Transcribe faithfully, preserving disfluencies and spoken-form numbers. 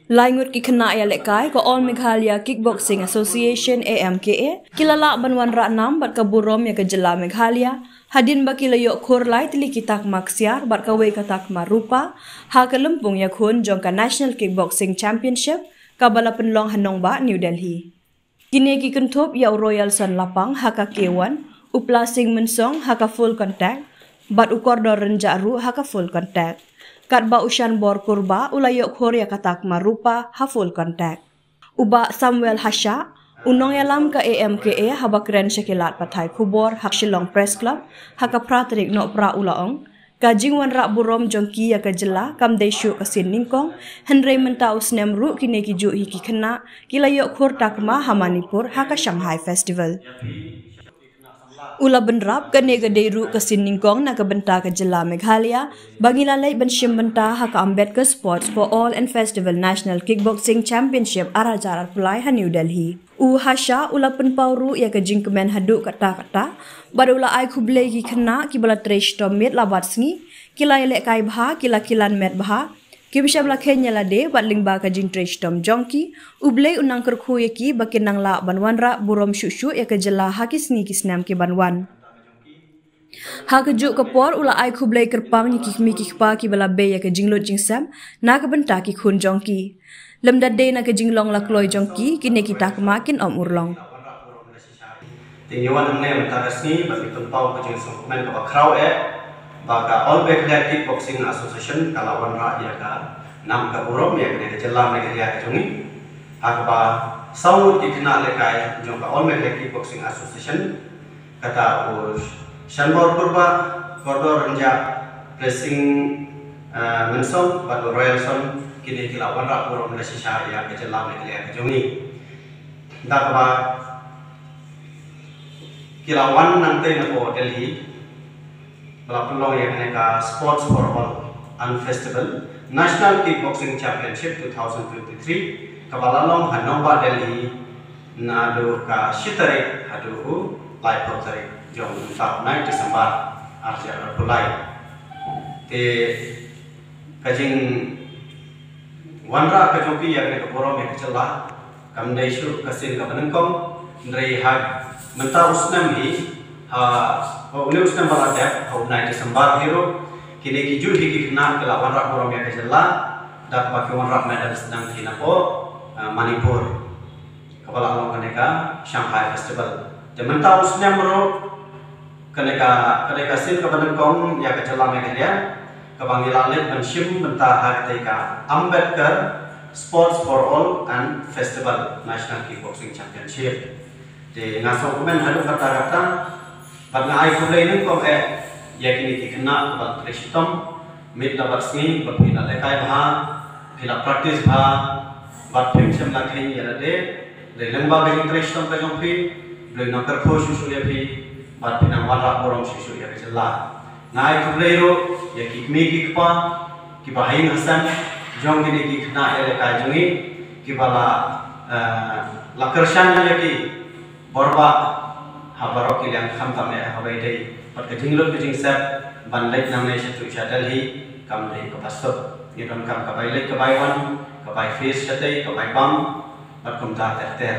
Lai ngut ki khynnah ïalehkai ka All Meghalaya Kickboxing Association, A M K A, ki la lah ban wanrah nam bad ka burom ïa ka jylla Meghalaya hadien ba ki la ïoh khur lai tylli ki takma ksiar bad kawei ka takma rupa ha ka lympung ïakhun jong ka National Kickboxing Championship kaba la pynlong ha nongbah New Delhi. Kine ki kynthup ïa u Royalson Lapang ha ka K one, u Plasing Mynsong ha ka Full Contact bad u Kordor Rynjah ruh ha ka Full Contact. Katba u Shanbor Kurbah u la ïoh khur ïa ka takma rupa ha Full Contact. U Bah Samuel Hashah, u nongïalam ka A M K A haba kren sha ki lad pathai khubor ha Shillong Press Club ha ka phra tarik Nohprah u la ong, ka jingwanrah burom jong ki ïa ka jylla kam dei shuh ka sien nyngkong, hynrei mynta u snem ruh kine ki juh hi ki khynnah ki la ïoh khur takma ha Manipur ha ka Shanghai Festival. U la bynrap kane ka dei ruh ka sien nyngkong na ka bynta ka jylla Meghalaya ba ngi la leit ban shim bynta ha ka Ambedkar Sports for All and Festival National Kickboxing Championship ar hajar arphew lai ha New Delhi. U Hashah u la pynpaw ruh ïa ka jingkmen haduh katta katta bad u la ai khublei ki khynnah kiba la trei shitom miet la bad sngi, ki la ïalehkai bha, ki la kilan met bha, kim shym la kheiñ ïa lade bad lyngba ka jingtrei shitom jong ki, U Blei un nang kyrkhu ïa ki ba kin nang lah ban wanrah burom shuh shuh ïa ka jylla ha ki sngi ki snem ki ban wan. Ha kajuh ka por u la ai khublei kyrpang ïa ki kmie ki kpa kiba la bei ïa ka jinglut jingsem na ka bynta ki khun jong ki. Lymda dei na ka jinglong la kloi jong ki, kine ki takma kin ym urlong. Te ngi wan hangne mynta ka sngi ba ngi pynpaw ka jingsngewkmen kaba khraw eh ba ka All Meghalaya Kickboxing Association ka la wanrah ïa ka nam ka burom ïa kane ka jylla Meghalaya ka jong ngi. Ha kaba saw ngut ki khynnah lehkai jong ka All Meghalaya Kickboxing Association, kata u Shanbor Kurbah, Kordor Rynjah, Blessing, eh, Mynsong bad u Royalson, kine ki la wanrah burom la shisha ïa ka jylla Meghalaya ka jong ngi. Da kaba ki la wan nangtei napoh Delhi ba la pynlong ïa kane ka Sports for All and Festival National Kickboxing Championship two thousand twenty-three, kaba la long ha nongbah Delhi naduh ka shi tarik haduh u laiphew tarik jong u mynta u nine December ar hajar arphew lai. Te ka jingwanrah ka jong ki ïa kane ka burom ïa ka jylla kam dei shuh ka sien kaba nyngkong, hynrei ha mynta u snem hi, ha, ha une u snem ba la dep, ha u nine December hi ruh, kine ki juh hi ki khynnah ki la wanrah burom ïa ka jylla da kaba ki wanrah medal sdang hi napoh, ah, Manipur, kaba la long kane ka Shanghai Festival. Te mynta u snem ruh kane ka, kane ka sien kaba nyngkong ïa ka jylla Meghalaya kaba ngi la leit ban shim bynta ha katei ka Ambedkar Sports for All and Festival National Kickboxing Championship. Te nga sngewkmen haduh katta katta bad nga ai khublei nyngkong eh ïa kine ki khynnah kaba la trei shitom miet la bad sngi, ba phi la lehkai bha, phi la practice bha bad phim shym la kheiñ ïa lade. Dei lyngba ka jingtrei shitom ka jong phi, Blei un nang kyrkhu shuh shuh ïa phi bad phin nang wanrah burom shuh shuh ïa ka jylla. Nga ai khublei ruh ïa ki kmie ki kpa kiba ha ïing ha sem jong kine ki khynnah ïalehkai jong ngi kiba la, eh, la kyrshan ïa ki bor bah ha baroh ki liang, khamtam eh ha ba ïadei bad ka jinglut ka jingsep ban leit nangne sha tu sha Delhi kam dei kaba suk. Ngi donkam ka bai leit ka bai wan, ka bai fees shatei, ka bai bam bad kumta ter ter.